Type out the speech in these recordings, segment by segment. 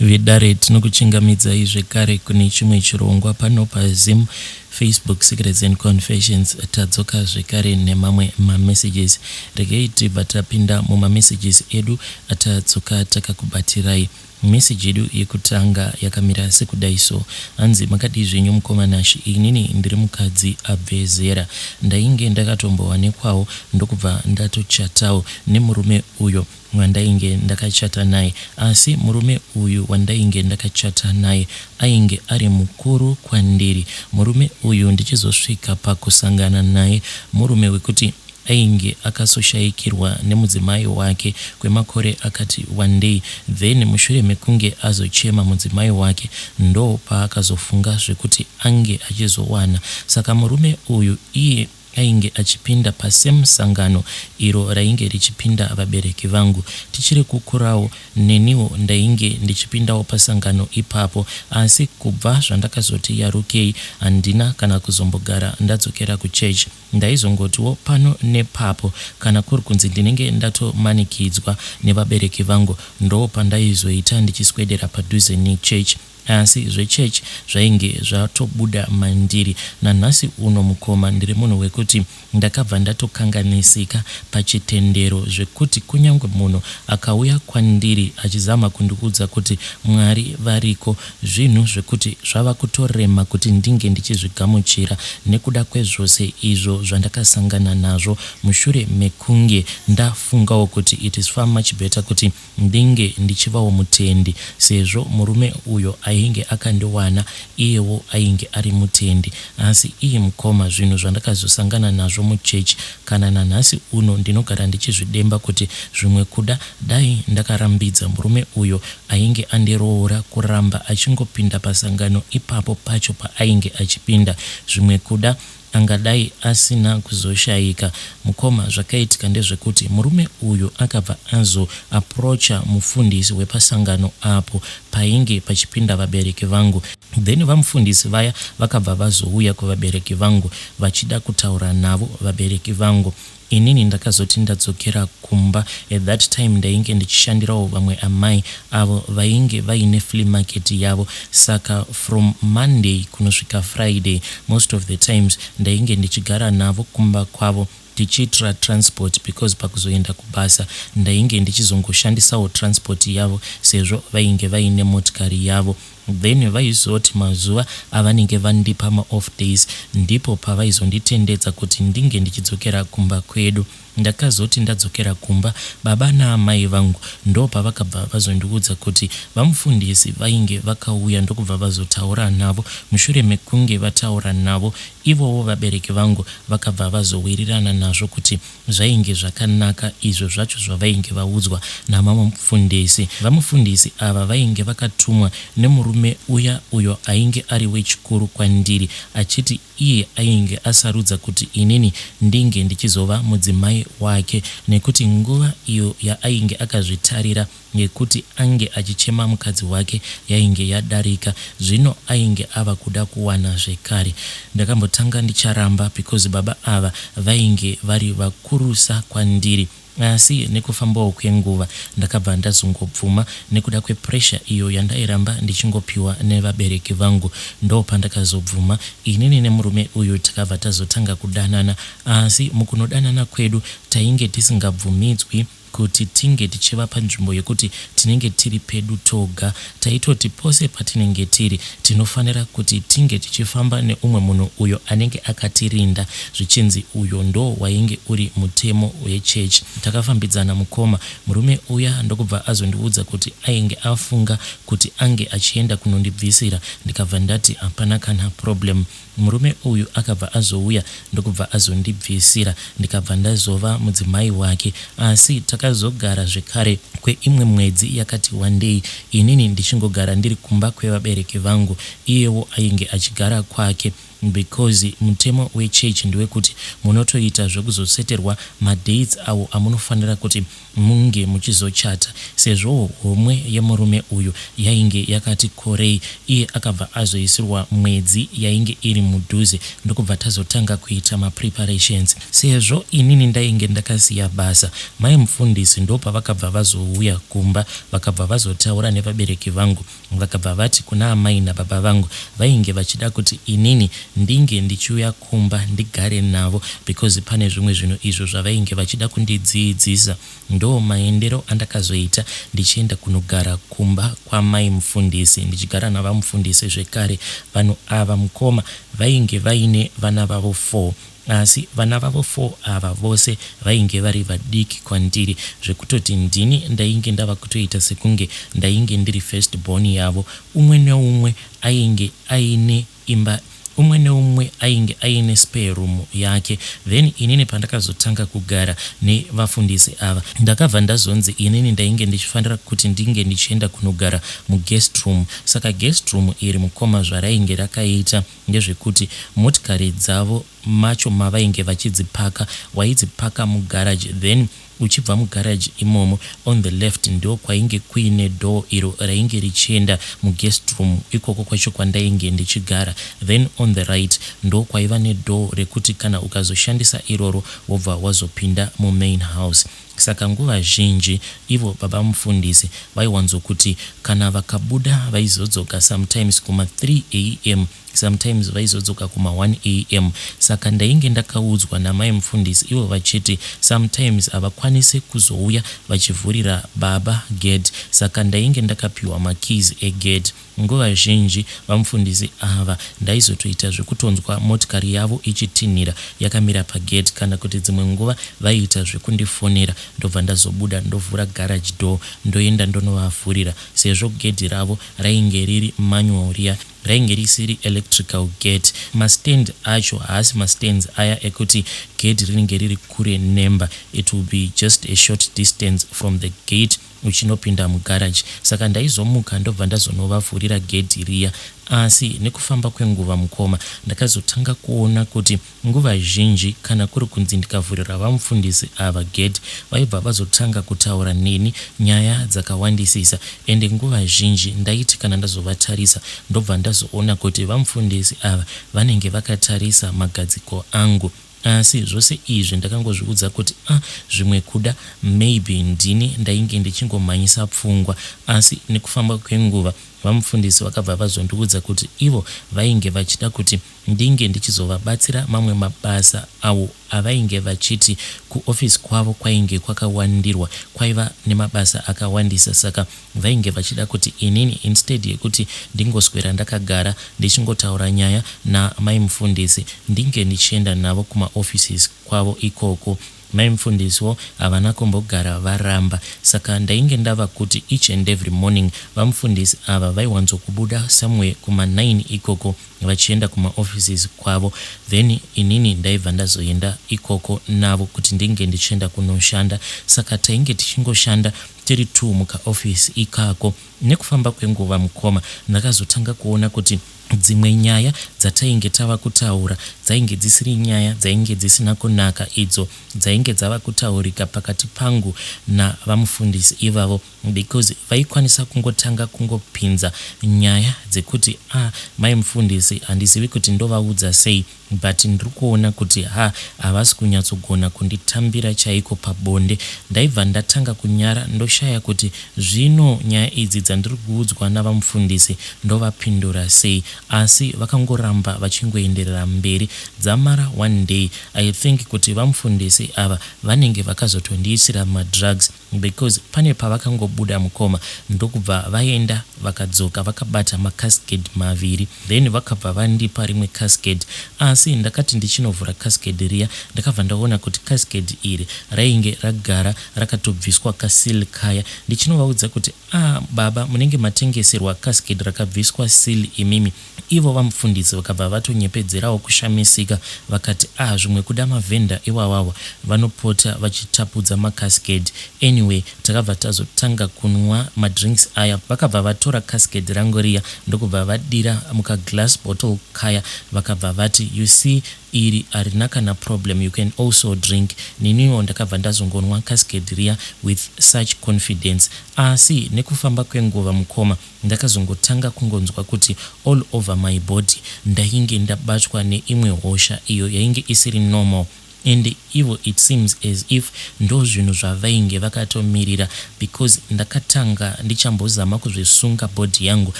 Vedare tinokuchingamidzai zvekare kune chimwe chirongwa pano paZim Facebook Secrets and Confessions. Tadzoka zvekare nemamwe mamessages. Regai tibva tapinda mumamessages edu atadzoka takakubatirai. Message yedu yekutanga yakamira sekudai so. Hanzi makadii zvenyu mukoma Nashy inini ndiri mukadzi abve zera. Ndainge ndakatombowanikwawo ndokubva ndatochatawo nemurume uyo wandainge ndakachata naye asi murume uyu wandainge ndakachata naye ainge ari mukuru kwandiri. Murume uyu ndichizosvika pakusangana naye murume wekuti ainge akasoshaikirwa nemudzimai wake kwemakore akati wandei then mushure mekunge azochema mudzimai wake ndopaakazofunga zvekuti ange achizowana saka murume uyu iye Ainge achipinda pa same sangano iro rainge richipinda vabereki vangu. Tichiri kukurawo neniwo ndainge ndichipindawo pasangano ipapo asi kubva zvandakazoti yarukei handina kana kuzombogara ndadzokera kuchurch. Ndaizongotiwo pano nepapo kana kuri kunzi ndinenge ndatomanikidzwa nevabereki vangu ndopandaizoita ndichiswedera padhuze nechurch. Asi zvechurch zvainge zvatobuda mandiri. Nanhasi uno mukoma ndiri munhu wekuti ndakabva ndatokanganisika pachitendero zvekuti kunyangwe munhu akauya kwandiri achizama kundiudza kuti Mwari variko zvinhu zvekuti zvava kutorema kuti ndinge ndichizvigamuchira nekuda kwezvose izvo zvandakasangana nazvo mushure mekunge ndafungawo kuti it is far much better kuti Ndinge ndichivawo mutendi sezvo murume uyo ainge akandiwana iyewo ainge ari mutendi. Asi ii mukoma zvinhu zvandakazosangana nazvo muchurch kana nanhasi uno ndinogara ndichizvidemba kuti zvimwe kuda dai ndakarambidza murume uyo ainge andiroora kuramba achingopinda pasangano ipapo pacho paainge achipinda zvimwe kuda Angadai asina kuzoshaika. Mukoma zvakaitika ndezvekuti murume uyu akabva azo approacher mufundisi wepasangano apo painge pachipinda vabereki vangu. Then vamufundisi vaya vakabva vazouya kuvabereki vangu vachida kutaura navo vabereki vangu. Inini ndakazoti ndadzokera kumba at that time ndainge ndichishandirawo vamwe amai avo vainge vaine flea market yavo saka from Monday kunosvika Friday most of the times ndainge ndichigara navo kumba kwavo tichiitira transport because pakuzoenda kubasa ndainge ndichizongoshandisawo transport yavo sezvo vainge vaine motikari yavo. Then vaizoti mazuva avanenge vandipa maoff days ndipo pavaizonditendedza kuti ndinge ndichidzokera kumba kwedu. Ndakazoti ndadzokera kumba baba naamai vangu ndopavakabva vazondiudza kuti vamufundisi vainge vakauya ndokubva vazotaura navo. Mushure mekunge vataura navo ivowo vabereki vangu vakabva vazowirirana nazvo kuti Zvainge zvakanaka izvo zvacho zvavainge vaudzwa namamufundisi. Vamufundisi ava vainge vakatumwa nemurume uya uyo ainge ari wechikuru kwandiri achiti iye ainge asarudza kuti inini ndinge ndichizova mudzimai wake nekuti nguva iyo yaainge akazvitarira yekuti ange achichema mukadzi wake yainge yadarika zvino ainge ava kuda kuwana zvekare. Ndakambotanga ndicharamba because baba ava vainge vari vakurusa kwandiri asi nekufambawo kwenguva ndakabva ndazongobvuma nekuda kwepressure iyo yandairamba ndichingopiwa nevabereki vangu. Ndopandakazobvuma inini nemurume uyu takabva tazotanga kudanana asi mukunodanana kwedu tainge tisingabvumidzwi kuti tinge tichiva panzvimbo yekuti tinenge tiri pedu toga. Taitoti pose patinenge tiri, tinofanira kuti tinge tichifamba neumwe munhu uyo anenge akatirinda zvichinzi uyo ndo wainge uri mutemo wechechi. Takafambidzana mukoma, murume uya ndokubva azondiudza kuti ainge afunga kuti ange achienda kunondibvisira ndikabva ndati hapana kana problem. Murume uyu akabva azouya ndokubva azondibvisira ndikabva ndazova mudzimai wake. Asi takazogara zvekare kweimwe mwedzi yakati wandei inini ndichingogara ndiri kumba kwevabereki vangu iyewo ainge achigara kwake. Because mutemo wechurch ndewekuti munotoita zvekuzoseterwa madates awo amunofanira kuti munge muchizochata. Sezvo homwe yemurume uyu yainge yakati korei, iye akabva azoisirwa mwedzi yainge iri mudhuze ndokubva tazotanga kuita mapreparations. Sezvo inini ndainge ndakasiya basa, mai mufundisi ndopavakabva vazouya kumba vakabva vazotaura nevabereki vangu Vakabva vati kuna amai nababa vangu vainge vachida kuti inini ndinge ndichiuya kumba ndigare navo because pane zvimwe zvinhu izvo zvavainge vachida kundidziidzisa. Ndoo maendero andakazoita ndichienda kunogara kumba kwamai mufundisi ndichigara navamufundisi zvekare. Vanhu ava mukoma vainge vaine vana vavo four Asi vana vavo four ava vose vainge vari vadiki kwandiri zvekutoti ndini ndainge ndava kutoita sekunge ndainge ndiri first born yavo. Umwe neumwe ainge aine imba umwe neumwe ainge aine spare room yake. Then inini pandakazotanga kugara nevafundisi ava ndakabva ndazonzi inini ndainge ndichifanira kuti ndinge ndichienda kunogara muguest room. Saka guest room iri mukoma zvarainge rakaita ndezvekuti motikari dzavo macho mavainge vachidzipaka waidzipaka mugarage then uchibva mugarage imomo on the left ndokwainge kuine door iro rainge richienda muguest room ikoko kwacho kwandainge ndichigara then on the right ndokwaiva nedoor rekuti kana ukazoshandisa iroro wobva wazopinda mumain house. Saka nguva zhinji ivo baba mufundisi vaiwanzokuti kana vakabuda vaizodzoka sometimes kuma 3 am sometimes vaizodzoka kuma 1 am. Saka ndainge ndakaudzwa namai mufundisi ivo vachiti sometimes havakwanise kuzouya vachivhurira baba gate saka ndainge ndakapiwa makeys egate. Nguva zhinji vamufundisi ava ndaizotoita zvekutonzwa motikari yavo ichitinhira yakamira pagate kana kuti dzimwe nguva vaiita zvekundifonera ndobva ndazobuda ndovhura garage door ndoenda ndonovavhurira sezvo gedhi ravo rainge riri manual riya rainge risiri electrical gate. Mastand acho haasi mastands aya ekuti gedhi rinenge riri kure nemba it will be just a short distance from the gate uchinopinda mugarage saka ndaizomuka ndobva ndazonovavhurira gedhi riya asi nekufamba kwenguva mukoma ndakazotanga kuona kuti nguva zhinji kana kuri kunzi ndikavhurira vamufundisi ava gedhi vaibva vazotanga kutaura neni nyaya dzakawandisisa ende nguva zhinji ndaiti kana ndazovatarisa ndobva ndazoona kuti vamufundisi ava vanenge vakatarisa magadziko angu Asi zvose izvi ndakangozviudza kuti ah zvimwe kuda maybe ndini ndainge ndichingomhanyisa pfungwa. Asi nekufamba kwenguva vamufundisi vakabva vazondiudza kuti ivo vainge vachida kuti ndinge ndichizovabatsira mamwe mabasa awo avainge vachiti kuoffice kwavo kwainge kwakawandirwa kwaiva nemabasa akawandisa saka Vainge vachida kuti inini instead yekuti ndingoswera ndakagara ndichingotaura nyaya namai mufundisi ndinge ndichienda navo kumaoffices kwavo ikoko. Mai mufundisiwo havana kumbogara varamba saka ndainge ndava kuti each and every morning vamufundisi ava vaiwanzokubuda somewhere kuma nine ikoko vachienda kumaoffices kwavo then inini ndaibva ndazoenda ikoko navo kuti ndinge ndichienda kunoshanda saka tainge tichingoshanda tiri two mukaoffice ikako. Nekufamba kwenguva mukoma ndakazotanga kuona kuti dzimwe nyaya dzatainge tava kutaura dzainge dzisiri nyaya dzainge dzisina kunaka idzo dzainge dzava kutaurika pakati pangu navamufundisi ivavo because vaikwanisa kungotanga kungopinza nyaya dzekuti ah mai mufundisi handizivi kuti ndovaudza sei but ndiri kuona kuti ha havasi kunyatsogona kunditambira chaiko pabonde. Ndaibva ndatanga kunyara ndoshaya kuti zvino nyaya idzi dzandiri kuudzwa navamufundisi ndovapindura sei asi vakangoramba vachingoenderera mberi dzamara one day I think kuti vamufundisi ava vanenge vakazotondiisira madrugs because pane pavakangobuda mukoma ndokubva vaenda vakadzoka vakabata macascade maviri then vakabva vandipa rimwe cascade asi ndakati ndichinovhura cascade riya ndakabva ndaona kuti cascade iri rainge ragara rakatobviswa kaseal kaya ndichinovaudza kuti ah baba munenge matengeserwa cascade rakabviswa seal imimi. Ivo vamufundisi vakabva vatonyepedzerawo kushamisika vakati ah zvimwe kuda mavhenda iwawawa vanopota vachitapudza macascade. Anyway takabva tazotanga kunwa madrinks aya vakabva vatora cascade rangu riya ndokubva vadira mukaglass bottle kaya vakabva vati you see iri harina kana problem you can also drink. Neniwo ndakabva ndazongonwa cascade riya with such confidence asi nekufamba kwenguva mukoma Ndakazongotanga kungonzwa kuti all over my body ndainge ndabatwa neimwe hosha iyo yainge isiri normal ende ivo it seems as if ndozvinhu zvavainge vakatomirira because ndakatanga ndichambozama kuzvisunga body yangu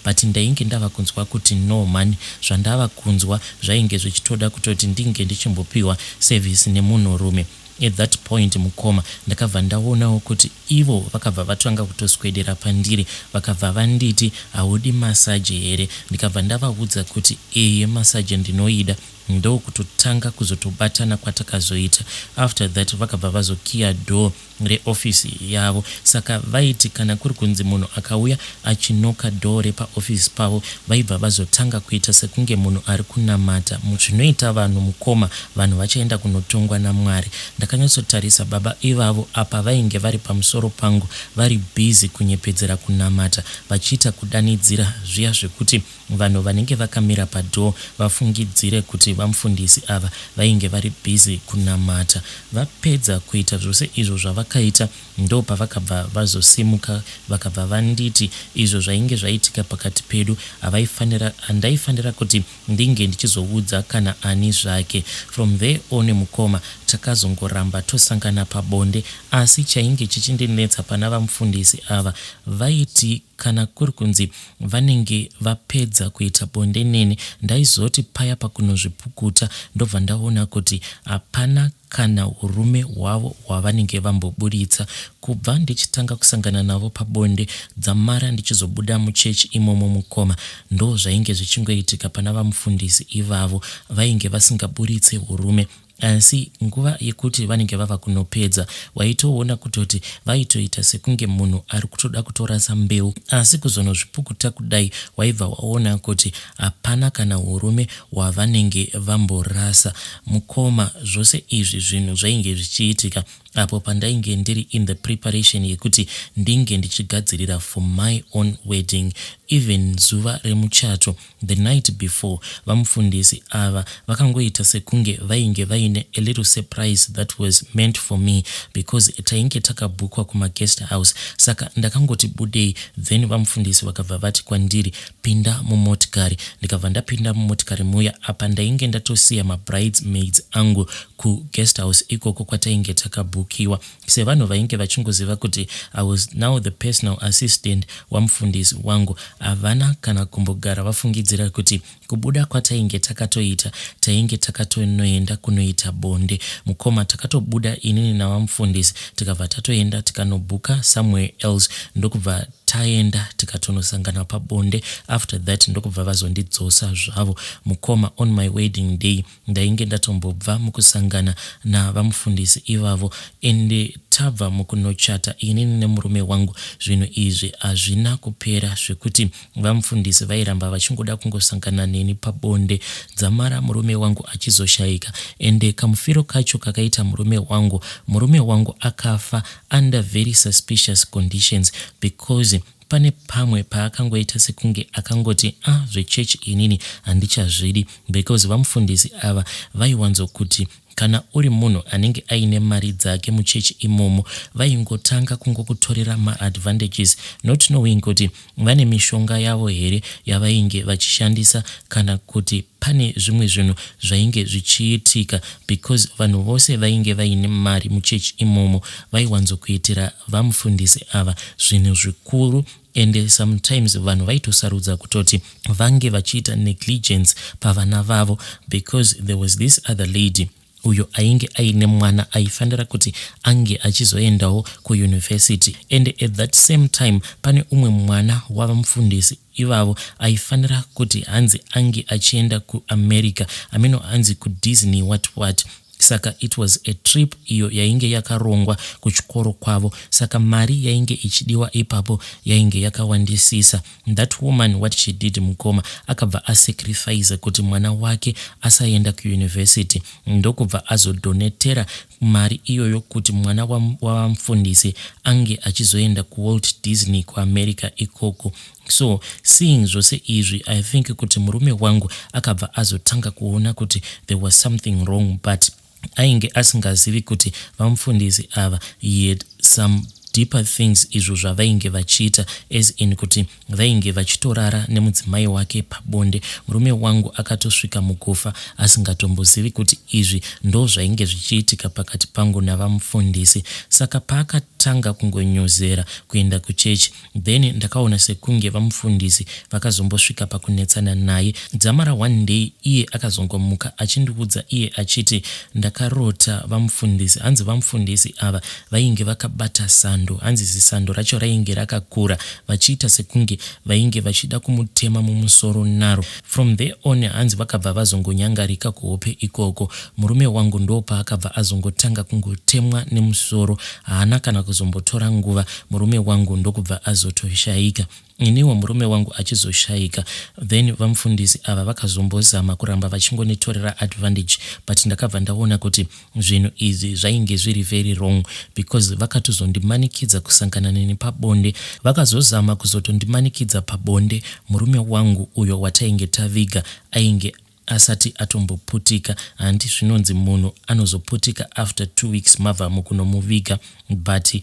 but ndainge ndava kunzwa kuti no mhani zvandava kunzwa zvainge zvichitoda kutoti ndinge ndichimbopiwa service nemunhurume. At that point mukoma ndakabva ndaonawo kuti ivo vakabva vatanga kutoswedera pandiri vakabva vanditi haudi massage here ndikabva ndavaudza kuti eye massage ndinoida ndokutotanga kuzotobatana kwatakazoita after that vakabva vazokiya door reoffice yavo saka vaiti kana kuri kunzi munhu akauya achinoka door repaoffice pavo vaibva vazotanga kuita sekunge munhu ari kunamata zvinoita vanhu mukoma vanhu vachaenda kunotongwa naMwari ndakanyatsotarisa baba ivavo apa vainge vari pamusoro pangu vari busy kunyepedzera kunamata vachiita kudanidzira zviya zvekuti Vanhu vanenge vakamira padoor vafungidzire kuti vamfundisi ava vainge vari busy kunamata. Vapedza kuita zvose izvo zvavakaita ndopavakabva vazosimuka vakabva vanditi izvo zvainge zvaitika pakati pedu havaifanira handaifanira kuti ndinge ndichizoudza kana ani zvake. From there on mukoma takazongoramba tosangana pabonde asi chainge chichindinetsa pana vamfundisi ava vaiti Kana kuri kunzi vanenge vapedza kuita bonde neni ndaizoti paya pakunozvipukuta ndobva ndaona kuti hapana kana urume hwavo hwavanenge vamboburitsa. Kubva ndichitanga kusangana navo pabonde dzamara ndichizobuda muchurch imomo mukoma ndozvainge zvichingoitika pana vamufundisi ivavo vainge vasingaburitse urume Asi nguva yekuti vanenge vava kunopedza waitoona kutoti vaitoita sekunge munhu ari kutoda kutorasa mbeu asi kuzonozvipukuta kudai waibva waona kuti hapana kana hurume hwavanenge vamborasa. Mukoma zvose izvi zvinhu zvainge zvichiitika apo pandainge ndiri in the preparation yekuti ndinge ndichigadzirira for my own wedding even zuva remuchato The night before vamufundisi ava vakangoita sekunge vainge vaine a little surprise that was meant for me because tainge takabhukwa kumaguest house saka ndakangoti budei then vamufundisi vakabva vati kwandiri pinda mumotikari ndikabva ndapinda mumotikari muya apa ndainge ndatosiya mabrides maids angu kuguest house ikoko kwatainge takabhukiwa Sevanhu vainge vachingoziva kuti I was now the personal assistant wamufundisi wangu havana kana kumbogara vafungidzira kuti kubuda kwatainge takatoita tainge takatonoenda kunoita bonde. Mukoma takatobuda inini navamufundisi tikabva tatoenda tikanobhuka somewhere else ndokubva taenda tikatonosangana pabonde after that ndokubva vazondidzosa zvavo mukoma on my wedding day Ndainge ndatombobva mukusangana navamufundisi ivavo ende tabva mukunochata inini nemurume wangu zvinhu izvi hazvina kupera zvekuti vamufundisi vairamba vachingoda kungosangana neni pabonde dzamara murume wangu achizoshaika ende kamufiro kacho kakaita murume wangu murume wangu akafa under very suspicious conditions because Pane pamwe paakangoita sekunge akangoti ah zvechurch inini handichazvidi because vamufundisi ava vaiwanzokuti kana uri munhu anenge aine mari dzake muchurch imomo vaingotanga kungokutorera maadvantages not knowing kuti vane mishonga yavo here yavainge vachishandisa kana kuti pane zvimwe zvinhu zvainge zvichiitika because vanhu vose vainge vaine mari muchurch imomo vaiwanzokuitira vamufundisi ava zvinhu zvikuru ende sometimes vanhu vaitosarudza kutoti vange vachiita negligence pavana vavo because there was this other lady uyo ainge aine mwana aifanira kuti ange achizoendawo kuuniversity and at that same time pane umwe mwana wavamufundisi ivavo aifanira kuti hanzi ange achienda kuAmerica ameno hanzi kuDisney what what. Saka it was a trip iyo yainge yakarongwa kuchikoro kwavo, saka mari yainge ichidiwa ipapo yainge yakawandisisa. That woman, what she did, mukoma, akabva asacrifice kuti mwana wake asaenda kuuniversity, ndokubva azodonatera mari iyoyo kuti mwana wavamufundisi ange achizoenda kuWalt Disney kuAmerica ikoko. So seeing zvose izvi, I think kuti murume wangu akabva azotanga kuona kuti there was something wrong, but ainge asingazivi kuti vamufundisi ava he had some deeper things izvo zvavainge vachiita, as in kuti vainge vachitorara nemudzimai wake pabonde. Murume wangu akatosvika mukufa asingatombozivi kuti izvi ndo zvainge zvichiitika pakati pangu navamufundisi. Saka paakatanga kungonyozera kuenda kuchechi, then ndakaona sekunge vamufundisi vakazombosvika pakunetsana naye dzamara one day iye akazongomuka achindiudza iye achiti, "Ndakarota vamufundisi." Hanzi vamufundisi ava vainge vakabata sando, hanzi zisando racho rainge rakakura, vachiita sekunge vainge vachida kumutema mumusoro naro. From there on, hanzi vakabva vazongonyangarika kuhope ikoko. Murume wangu ndo paakabva azongotanga kungotemwa nemusoro. Haana kana kuzombotora nguva, murume wangu ndokubva azotoshayika. Iniwo murume wangu achizoshayika, then vamufundisi ava vakazombozama kuramba vachingonditorera advantage, but ndakabva ndaona kuti zvinhu izvi zvainge zviri very wrong, because vakatozondimanikidza kusangana neni pabonde. Vakazozama kuzotondimanikidza pabonde murume wangu uyo watainge taviga ainge asati atomboputika. Handi zvinonzi munhu anozoputika after 2 weeks mabva mukunomuviga? But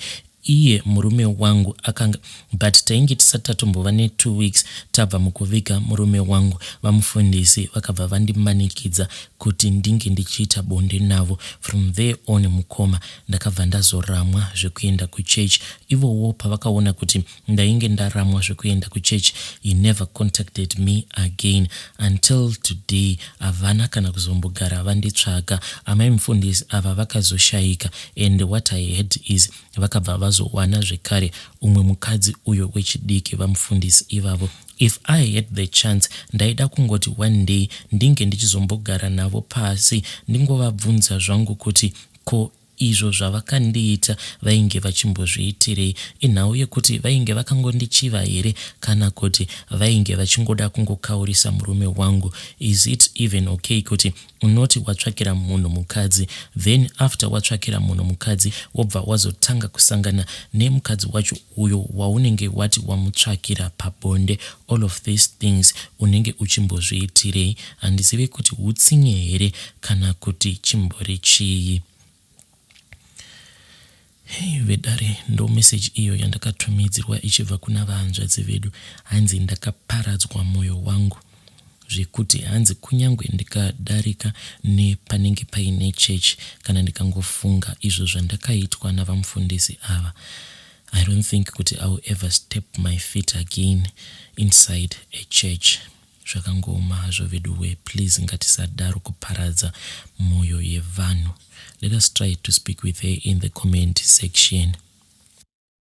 iye murume wangu akanga, but tainge tisati tatombova ne2 weeks tabva mukuviga murume wangu, vamufundisi vakabva vandimanikidza kuti ndinge ndichiita bonde navo. From there on, mukoma, ndakabva ndazoramwa zvekuenda kuchechi. Ivowo pavakaona kuti ndainge ndaramwa zvekuenda kuchechi, he never contacted me again until today. Havana kana kuzombogara vanditsvaga. Amai mufundisi ava vakazoshayika, and what I heard is vakabva vazowana zvekare umwe mukadzi uyo wechidiki, vamufundisi ivavo. If I had the chance, ndaida kungoti one day ndinge ndichizombogara navo pasi, ndingovabvunza zvangu kuti ko izvo zvavakandiita vainge vachimbozviitirei? Inhau yekuti vainge vakangondichiva here, kana kuti vainge vachingoda kungokaurisa murume wangu? Is it even okay kuti unoti watsvakira munhu mukadzi, then after watsvakira munhu mukadzi, wobva wazotanga kusangana nemukadzi wacho uyo waunenge wati wamutsvakira pabonde? All of these things unenge uchimbozviitirei? Handizivi kuti utsinye here kana kuti chimbori chii. Hei vedare, ndo meseji iyo yandakatumidzirwa ichibva kuna vahanzvadzi vedu. Hanzi, "Ndakaparadzwa mwoyo wangu zvekuti," hanzi, "kunyange ndikadarika nepanenge paine chechi, kana ndikangofunga izvo zvandakaitwa navamufundisi ava, I don't think kuti I will ever step my feet again inside a church." Zvakangooma hazvo veduwe. Please, ngatisadaro kuparadza mwoyo yevanhu. Let us try to speak with her in the comment section.